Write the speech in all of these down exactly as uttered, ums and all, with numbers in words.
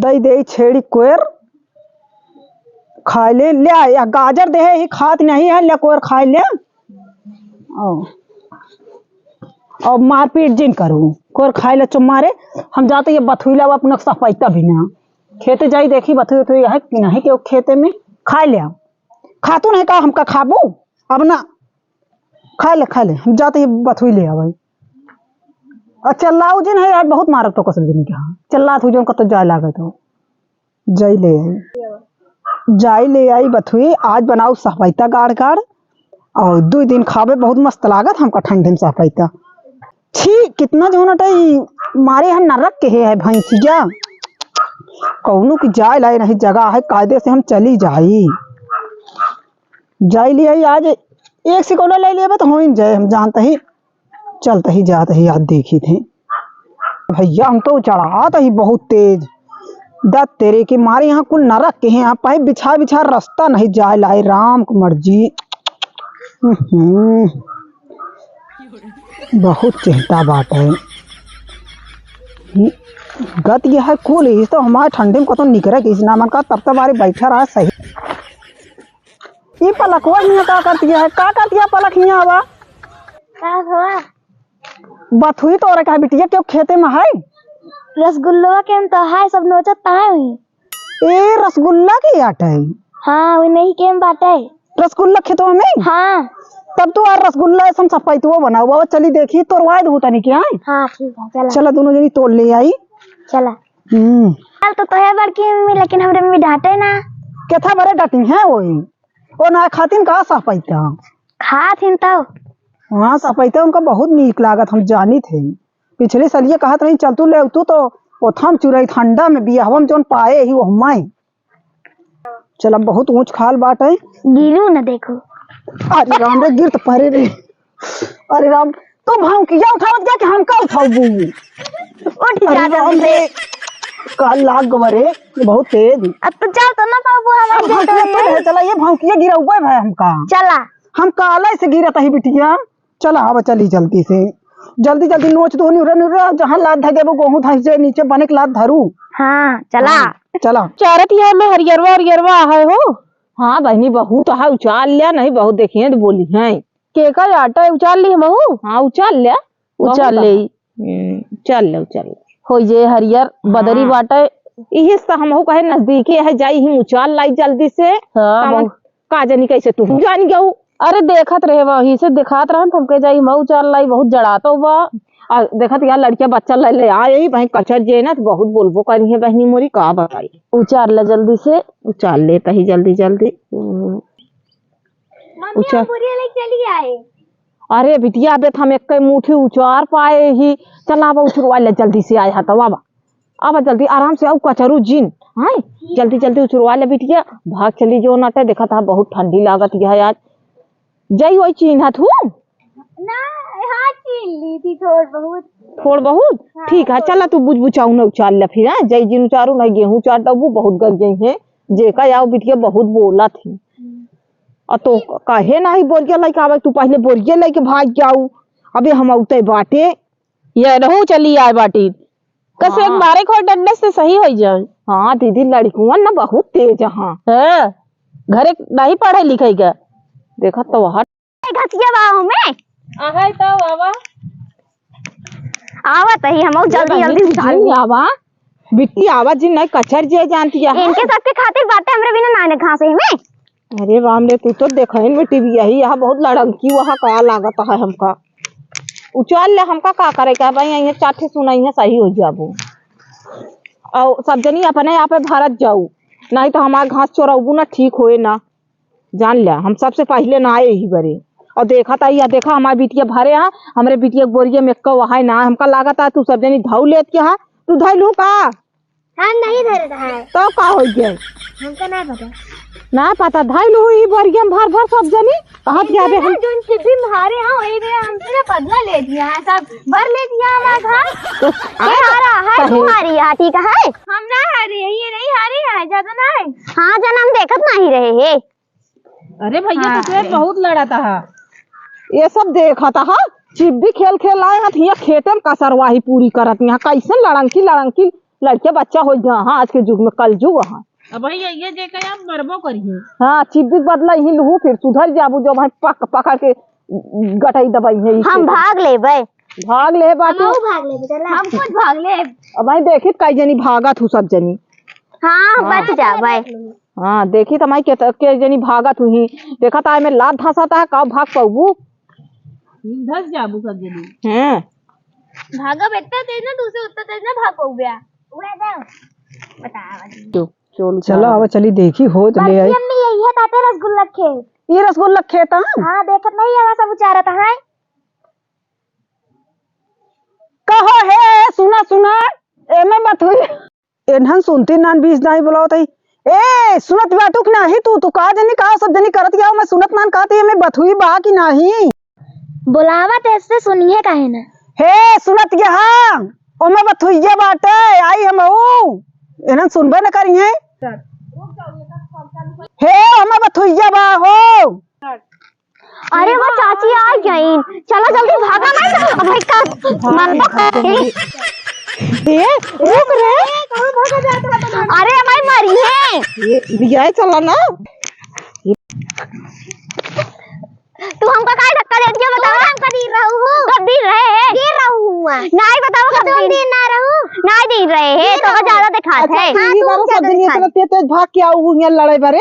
दे, दे छेड़ी कोयर खाए ले, ले आ, या गाजर दे है, ही खात नहीं है, ले कोयर खाए ले। ओ। और मारपीट जिन करू, कोयर खाए ले चुम्मा रे। हम जाते ये बथुई लावा अपना सपैता भी ना। खेते जाई देखी बथुई उथुई है कि नहीं, के खेते में खाए ले। खातू नहीं का हमका खाबू? अब ना, खाए ले, खाए ले, हम जाते ही बथुई ले आवे। अच्छा, लाऊ जी नहीं यार, बहुत मारत तो कसम जी नहीं कहा। चल, लात हो जो कतो जाए लागे तो। जाई ले आई। जाई ले आई बथुई, आज बनाऊ सहपैता गाड़ गाड़। और दो दिन खाबे, बहुत मस्त लागत हमका ठंडी में सहपैता। छी, कितना जौन अटई मारे हैं नरक के है भैंसिया। कौनो की जाए लाए नहीं जगह है, कायदे से हम चली जाई। जाई ले आई आज, एक सिकोना ले लेबे तो होइन जाए, हम जानत ही, चलत ही, जात ही, आज देखी थे। भैया, हम तो चढ़ात ही बहुत तेज। दत तेरे के मारे यहाँ कुल नरक के हैं, यहाँ पाइप बिछा बिछा रास्ता नहीं जाए लाए, राम की मर्जी। हम्म, बहुत चिंता बात है। गत यह है कुल, इस तो हमारे ठंडी में कतो निकरे के इस नामन का, तब तक बारे बैठा रहा सही। ई पलकवा हियाँ का करती है? का करती है पलक हियाँ आवा? का हुआ? बथुई तोरे का बिटिया क्यों खेते में है? रसगुल्लवा के हम तो है, सब नोचत ताए हुई। ए, रसगुल्ला के आटे? हाँ, वही नहीं के हम बाटे। रसगुल्ला खेतवा में? हाँ। तब तो यार रसगुल्ला ऐसा सफाई तो बनाओ, बाबा चली देखी, तोरवाए दो तनी के, हाँ? हाँ, ठीक है, चला। चला, दोनों जनी तोड़ ले आई। चला। हम्म। कल तो तोहे बड़की मम्मी, लेकिन हमरे मम्मी डांटे ना। केथा बरे डांटी है वही? ओ ना खातिन का सहपैता? खात हिन तब। हाँ, सहपैता उनका बहुत नीक लागत, हम जानित है। पिछले साल ये कहत रही, "चल तू ले, तू तो ओथम चुरई ठंडा में बियाहवा में जौन पाए ही, वो हमाई।" चल, अब बहुत ऊंच खाल बाटे। गिरू न देखो। अरे राम रे, गिर तो परे रे। अरे राम, तो भौंकिया उठावत गया कि हमका उठाऊ बू? उठ अरे जा राम जल्दी रे, से। का लाग गवा रे, बहुत तेज। अब तो चल तो ना पाबू, हम अब भौंकिया तो है, चला, ये भौंकिया गिरउबे भाई हमका। चला। हम काले से गिरत ही बिटिया। चला, अब चली जल्दी से। जल्दी, जल्दी नोच दो, निउरे, निउरे, जहाँ लात धर देबो, गोहूँ धर से नीचे बने के लात धरू। हाँ, चला। हाँ, चला। चारत यहाँ में हरियरवा, हरियरवा है हो। हाँ बहिनी, बहुत है, उचाल लिया, नहीं बहुत देखिए तो बोली है। के का आटा है, उचाल ली हमहू? हाँ, उचाल लिया। उचाल बहुत ले। है। हम्म, चल ले, चल ले। हो ये हरियर बदरी हाँ। बाटे। इही से हमहू कहे नजदीके है, जाई ही उचाल लाई जल्दी से। हाँ, हम बहुत। का जानी कैसे तू जान गऊ। अरे देखत रहे वही से दिखात रहन, हमके जाई मऊ चाल लाई, बहुत जड़ातो बा। आ देखत यार लड़किया बच्चा ले, ले आए ही, भाई कचर जे ना तो बहुत बोलबो करी है बहनी मोरी, का बताई। उचार ले जल्दी से। उचार ले तही जल्दी जल्दी। हम्म। मम्मी, उचार। हम बोरिया लेके चली आए। अरे बिटिया, अबे तो हम एक मुट्ठी उचार पाए ही। चल आवा उचरवा ले जल्दी से आए हा तो आवा। अब जल्दी आराम से आऊ, कचरू जिन, हाँ, जल्दी जल्दी उचरवा ले बिटिया, भाग चली जो नाटे, देखत हा बहुत ठंडी लागत है आज। जाई वही चीन्हत हूँ। ना, हाँ, चीन ली थी थोड़ बहुत। थोड़ बहुत? हाँ, ठीक है, थोड़। चला तू बुझ बुझाऊ न उचार ले फिर, हाँ, जाई जिन उचारू नहीं गेहूँ उचार दबू, बहुत गर गई है, जेका आओ बिटिया बहुत बोला थी। हम्म। आ तो कहे नाही बोरिया लेके आवे, तू पहले बोरिया लेके भाग जाऊ, अबे हम औते बाटे। ये रहू चली आए बाटी। कस एक हाँ। मारे खोर डंडे से सही हो जाए। हाँ दीदी, लड़कुअन ना बहुत तेज हाँ। हाँ, घरे नहीं पढ़े लिखे के। देखा तो हट। घसिया बाहों में। आहे तो आवा। आवा तही हम जल्दी, जल्दी उछाल जी, आवा। बिट्टी आवा जी, नहीं कचर जे जानती है। इनके सबके खातिर बाटे, हमरे बिना ना घासे में। अरे राम रे, तू तो देखइन में टीवी यही, यहाँ बहुत लड़ंकी वहाँ का लागत है हमका। उचाल ले, हमका का करे के भाई, यहाँ चार ठे सुनाई है, सही हो जाबो। और सब जनी अपने आप भरत जाऊ, नहीं तो हमार घास चोरबू ना, ठीक होए ना। जान ले, हम सबसे पहिले ना आए ही बरे। और देखा ता, या देखा हमार बिटिया भरे है, हमरे बिटिया के बोरिया में एक्का वहाय ना, हमका लागत है तू सब जनी धऊ लेत के है, तू धैलू का? हम नहीं धरे रहा है। तो का हो गया? हमका ना पता। ना पता, धाई लो ही बोरिया में भर भर सब जनी। कहाँ इनके जाबे ना हम? जोन टिफिन में हारे हैं, वही में हमसे ना बदला ले दिया है सब, भर ले दिया हमारा घर। तो ये आज हारा है, कहे? तू हारी है, ठीक है? हम ना हारे हैं, ये नहीं हारे हैं, ज्यादा ना है। हाँ, जना हम देखत नहीं रहे हैं। अरे भैया, हाँ। तो ये बहुत लड़त हा। ये सब देखत हा, चिब्बी खेल खेल आए हा, हियाँ खेते में कसरवाही पूरी करत, यहाँ कैसन लड़ंकी लड़ंकी लड़के बच्चा होइ गया, हाँ, आज के जुग में कलजुग है। अब भाई ये, ये जे कहे आप मरबो करिए। हाँ, चिब्बित बदला ही लहू, फिर सुधर जाबू, जो भाई पक-, पकड़ के गटई दबाई है, हम इसे। भाग लेबै। भाग ले बाटू। हमहू भाग लेबै, चला। हम कुछ भाग लेब। अब भाई देखित कई जनी भागत हूँ सब जनी। हाँ, हाँ। बच जाबै। हाँ, देखित हमारी के, के जनी भागत हुई। देखत आए में लात धसत है, का भाग पाबू? धस जाबू सब जनी। हैं। भागब इतना तेज ना, दूसरे उतना तेज ना भाग पाउब्या। उहे दे। बता, बता। चलो, चलो, आवा, चली देखी हो तो ले आई। अम्मी, यही है ताते रसगुल्ला खेत। ये रसगुल्ला खेत है? हाँ, देखत नहीं है, सब उचारत है। कहो हे, सुना, सुना, एमे बथुई। एनहन सुनती नान बीस दाई बुलावत हई। ए, सुनत बाटू कि नाही तू? तू का जनी का सब जनी करत गया, मैं सुनत नान कहत हई, एमे बथुई बा कि नाही? बोलावत ऐसे सुनिए काहे ना? हे, सुनत गया, ओमे बथुइया बाटे, आई हम ऊ। एनहन सुनबे न करिए। हे, ओमे बथुइया बा हो। अरे वो चाची आ गईं, चलो जल्दी भागा। नहीं तो अब भाई का मन तो ए, रुक रे। अरे भाई मरी है। ये, ये चला ना। तू हमका काहे धक्का दे दिया, बताओ? हमका दी रहू। कब दी रहे हैं? दी रहू हुआ। नहीं बताओ, कब दी? दी ना रहू। नहीं दी रहे हैं, तो ज्यादा दिखाते हैं। अच्छा, हाँ, तू ही बारो सब दिन इतना तेज तेज भाग के आऊ हुआ लड़ाई बारे।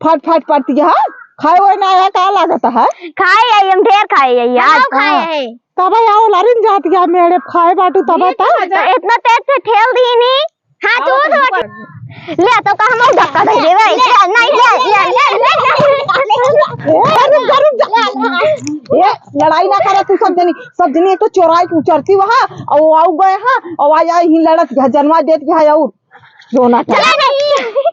फट फट पड़ती है, हाँ? खाए वाए ना आया, का लागत है? खाए आई, हम ढेर खाए आई आज। खाए हाँ। आई। तब आओ लारिन जात गया मेरे खाए बाटू तब ये तो। तो इतना तेज से ठेल दी नी। हाँ, तू आओ, तो ऊपर। ले तो का हम धक्का दे देवे। ले, नहीं, ले, ले, ले, ले, ले। ए, रुक जा, रुक जा। ए, लड़ाई ना करे तू सब जनी, सब जनी एक तो चोराई के उचरती वहाँ, और आऊ गए हाँ, और आई आई ही लड़त गया, जनवा देत गया और। रोना था। चला नहीं।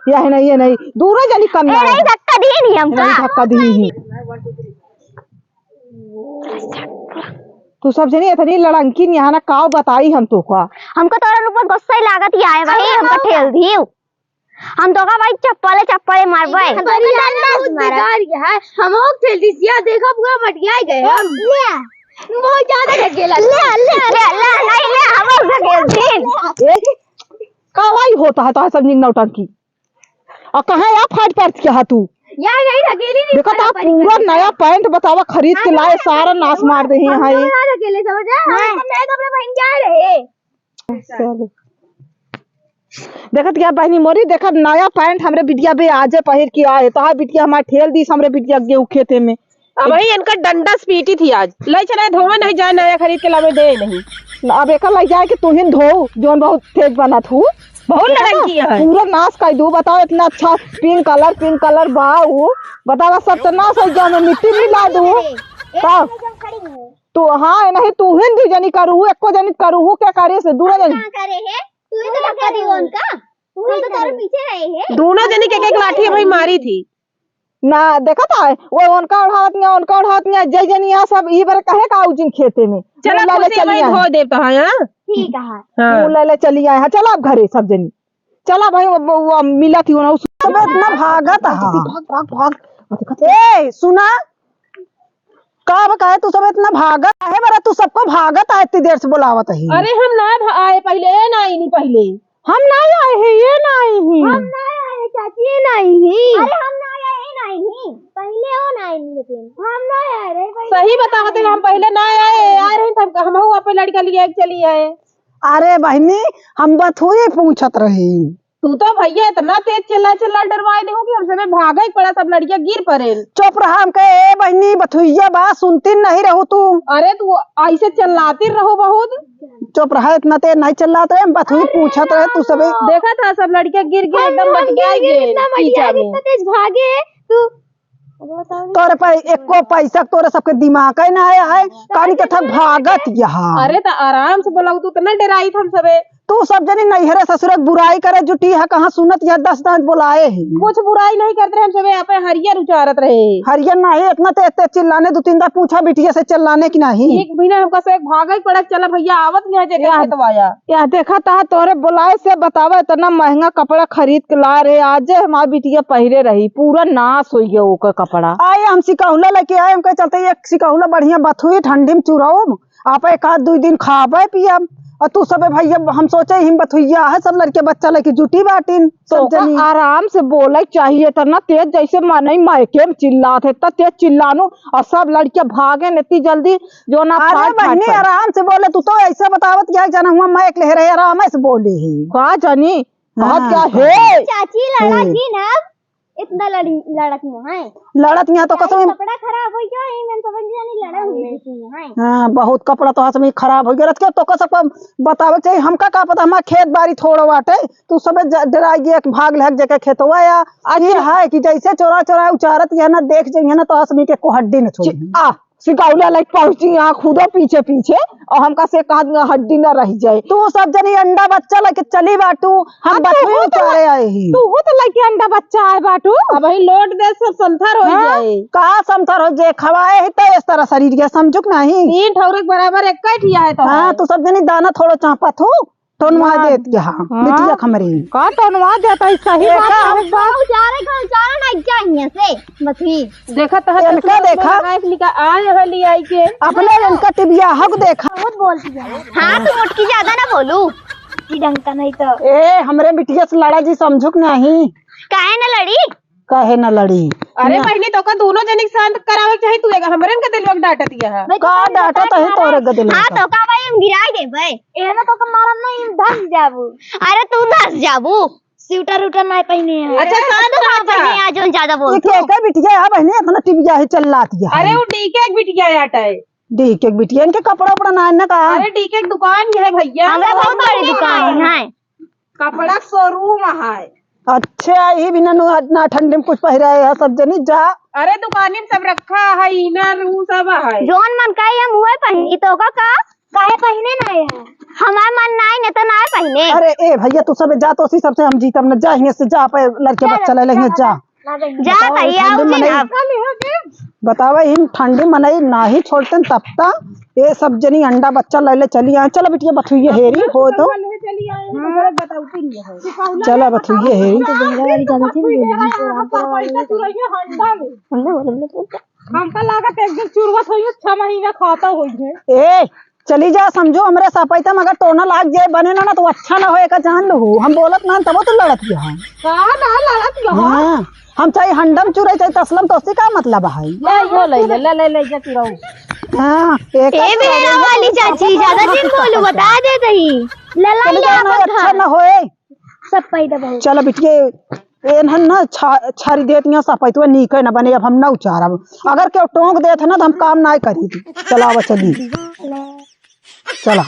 ये है नहीं, ये नहीं। दूर है जानी कम ए, ना नहीं है। धक्का दी नहीं हमका। नहीं धक्का दी ही। तू सब जनी इतनी लड़ंकी नहीं है ना, काव बताई हम तो का। हमको तोरा ऊपर गुस्सा ही लागत ही आए भाई, हमका ठेल दी। हम तो का भाई चप्पले चप्पले मारबे। हम तो का डंडा से मारा। हम ओक ठेल दी सिया, देखा पूरा मटिया गए हम। ले। बहुत ज्यादा ढकेला। ले, ले, ले, ले, नहीं ले, हम ओक ढकेल दी। ए, कावाई होता है, तो है सब निक नौटंकी। और कहाँ या फाट पड़त के हा तू? या, यही ढकेली नहीं देखा था, पूरा नया पैंट बतावा खरीद के लाए, सारा नाश मार दे हैं, हाँ, ये। नया ढकेले, समझा? हाँ। हम नए कपड़े पहन के आए रहे। चलो। देखत क्या बहनी मोरी, देखत नया पैंट हमरे बिटिया बे आजे पहिर के आए, तो हाँ बिटिया हमार ठेल दीस हमरे बिटिया गेहूँ खेते में। अब वही इनका डंडा से पीटी थी आज। ले चले धोवे नहीं जाए, नया खरीद के लावे दे नहीं। अब एकर ले जाए के तू ही धो, जोन बहुत तेज बनत हूँ। बहुत देखा लड़ाई ना? किया है। पूरा नाश कर दू, बताओ इतना अच्छा pink colour, pink colour बा ऊ। बतावा सब तो नाश हो गया, मैं मिट्टी मिला दू। तब तू हाँ नहीं तू ही दू जनी करू, एको जनी करू, क्या करे से दूर जनी। कहाँ करे है? तू ही तो धक्का दी उनका। तू ही तो तोरे पीछे रहे है। दोनों जनी के एक लाठी भाई मारी थी। ना, देखत है, वो उनका उड़ावत नहीं, उनका उड़ावत नहीं, जय जनी यहाँ सब ई बार कहे का आऊ जिन खेते में। चला मुँह ले ले खुशी चली में आए। धो देव तो हाँ, हाँ? ठीक है। हाँ। मुँह ले ले चली आए, हाँ, चला अब घरे सब जनी। चला भाई, वो, वो, वो मिला थी, वो ना, उस सब इतना भागत है। भाग, भाग, भाग। ए, सुना, का अब काहे तू सब इतना भागत है? बरा तू सबको भागत है, इतनी देर से बुलावत है। अरे हम ना भा-, आए पहिले, ए ना आईनी पहिले। हम ना आए हैं, ये ना आई ही। हम ना आए हैं चाची, ये ना आई ही। अरे हम ना आए, ये ना आई ही। पहिले वो ना आई लेकिन। हम ना आए रहे पहिले। सही बतावत है, हम पहिले ना आए, आ रहे हैं तब हम, हम अपने लड़का लिए चली आए। अरे बहनी, हम बथुए पूछत रही। तू तो भैया इतना तेज चिल्ला चिल्ला डरवाए देहू कि हमसे में भागे के पड़ा, सब लड़कियां गिर पड़े। चुप रहा, हम कहे, "ए बहनी, बथुइया बा, सुनती नहीं रहू तू।" अरे तू ऐसे चिल्लाती रहू बहुत। चुप रहा, इतना तेज नहीं चिल्लात रहे, हम बथुई पूछत रहे तू सबे। देखा था सब लड़कियां गिर गिर एकदम मटिया गए इतना मटिया कीचड़ में। इतना तेज भागे तू। तोरे पे एको पैसा तोरे सबके दिमाग है ना आया है, कानी के थक भागत यहाँ। अरे तो आराम से बोला, तू तो ना डराई हम सबे। तू सब जनी नैहरे ससुरे के बुराई करे जुटी है, कहाँ सुनत यह दस दांत बोलाए है। कुछ बुराई नहीं करते रहे हम सबे, यहाँ पे हरियर उचारत रहे। हरियर नहीं, इतना तेज तेज चिल्लाने, दो तीन दांत पूछा बिटिया से चिल्लाने की नहीं। एक महीना हमका से एक भागा ही पड़ा, चला भैया आवत नहीं है, जे या, खेतवाया। या देखा ता तोरे बोलाए से बतावा, इतना महंगा कपड़ा खरीद के ला रहे, आज हमार बिटिया पहिरे रही, पूरा नाश हो गया ओकर कपड़ा। आए हम सिकहुला लेके आए, हमके चलते एक सिकहुला बढ़िया बथुई ठंडी में चुरौब, आप एक आध दुई दिन खाबे पियब, और तू सबे भैया, हम सोचे हिम बथुइया है, सब लड़के बच्चा लेके जुटी बाटिन, सब तो का जनी। आराम से बोले चाहिए, त ना तेज जैसे मनई मायके में चिल्लात है, त तेज चिल्लानू, और सब लड़के भागे इतनी जल्दी, जो ना अरे फाट, फाट, बहनी, फाट। आराम से बोले, तू तो ऐसे बतावत क्या, जना हुआ माइक ले रहे, आराम से बोले ही। का जानी, हाँ। कहत क्या है? चाची, लड़ा हे। की ना, इतना लड़ी, लड़त में है। लड़त में है तो यार, कसम। कपड़ा खराब हो गया, ये मैं समझ जानी, लड़ा हुई है। हाँ, बहुत कपड़ा तो हसमी खराब हो गया। रथ के तो कसम बतावे चाहिए, हमका का पता, हमार खेत बारी थोड़ा बाटे, तू सबे ज-, डराई गया कि भाग लहक जेके खेतवा या। अच्छा। ये है कि जैसे चोरा चोरा उचारत या ना, देख जाइए ना, तो हसमी के को हड्डी न छोड़ी। आ, सिकाउला लाइक पहुंची यहाँ खुदो पीछे पीछे, और हमका से कहा हड्डी ना रह जाए। तू सब जनी अंडा बच्चा लेके चली बाटू, हम अब तू बथुई हो तो उतारे आए ही। तू हो तो लइके अंडा बच्चा आए बाटू। अब ही लोड दे, सब समथर हो हाँ? जाए। का समथर हो जाए? खवाए ही तो इस तरह शरीर के, समझुक नहीं। तीन ठौरे के बराबर एक ही ठिया है तो हाँ, है। तू सब जनी दाना थोड़ो चापत हो, टोनवा हाँ। देत के हाँ, हाँ। बिटिया खमरी। का टोनवा देता है, सही ए, बात का? है, बा। उचारे का उचारे ना क्या हियां से, बथुई। देखा तो है, इनका तो देखा। आए हली आई के। अपने इनका टिबिया हक देखा। बहुत बोलती है। हाँ, तू मोटकी ज्यादा ना बोलू। की डंका नहीं तो। ए, हमरे बिटिया से लड़ा जी, समझुक नहीं। काहे ना लड़ी? काहे ना लड़ी? अरे ना। पहले तो का दोनों जने के शांत करावे के चाही, तू एक हमरे इनका दिलवा के डांटत है। भाई, का तो डांटा तही तोरे गदले हाँ, का। तो का भाई हम गिराई देबे। ए ना तो का मारम नहीं, धस जाबू। अरे तू धस जाबू। स्वेटर उटर नहीं पहने है। अच्छा, शांत तो रह हाँ जा। पहने आज जोन ज्यादा बोल ये तू। के, के बिटिया है बहने, इतना टिबिया है, चिल्लाती है। अरे वो डीके के बिटिया आटा है। डीके के बिटिया, इनके कपड़ा उपड़ा ना है ना का? अरे डीके के दुकान ये है भैया। हमरा बहुत बड़ी दुकान है। कपड़ा शोरूम है। अच्छा, यही बिना नु-, ना ठंडी में कुछ पहिराए है सब जनी जा। अरे दुकानी में सब रखा है, इनर ऊ सब है। जोन मन का हम उहे पहिनी तो का, का? काहे पहिने ना है? हमार मन ना है, न तो ना है पहिने। अरे ए भैया, तू सब जा तो उसी सबसे हम जीतम न, जा हियां से जा, पे लड़के जा, बच्चा ले लेंगे, जा, जा। जा। जा बताओ, भैया, ठंडी में नहीं। बतावे हिम ठंडी मनई नाही छोड़तन तब ता ये सब जनी अंडा बच्चा ले ले चली आए। चला बिटिया बथुइये हेरी हो तो। चला बथुइये हेरी। हमका लागत एक दिन चुरवत होई, छह महीना खाता होई है। ए, चली जा समझो, हमरे सपैता में अगर टोना लाग जाए, बने ना, ना तो अच्छा ना होए, का जान लहू। हम बोलत ना, तबो तो लड़त ही है। का ना लड़त ही है? हाँ, हम चाहे हंडम चुरे, चाहे तसलम, तो उससे का मतलब है? ले, यो ले, ले, ले, ले, ले, जा चुराऊ। हाँ, एक ए मेरा वाली चाची, ज्यादा जिन बोलू, बता दे दही। लड़ाई चली जा ना, आपस अच्छा है। ना होए। सब पैदा बहुत। चला बिटिया, एनहन ना छा-, छारी देत यहाँ सपैतवा नीक है ना बने, अब हम ना उचारब। अगर केहू टोंक देत है ना तो हम काम ना करी। चला अब चली। चला।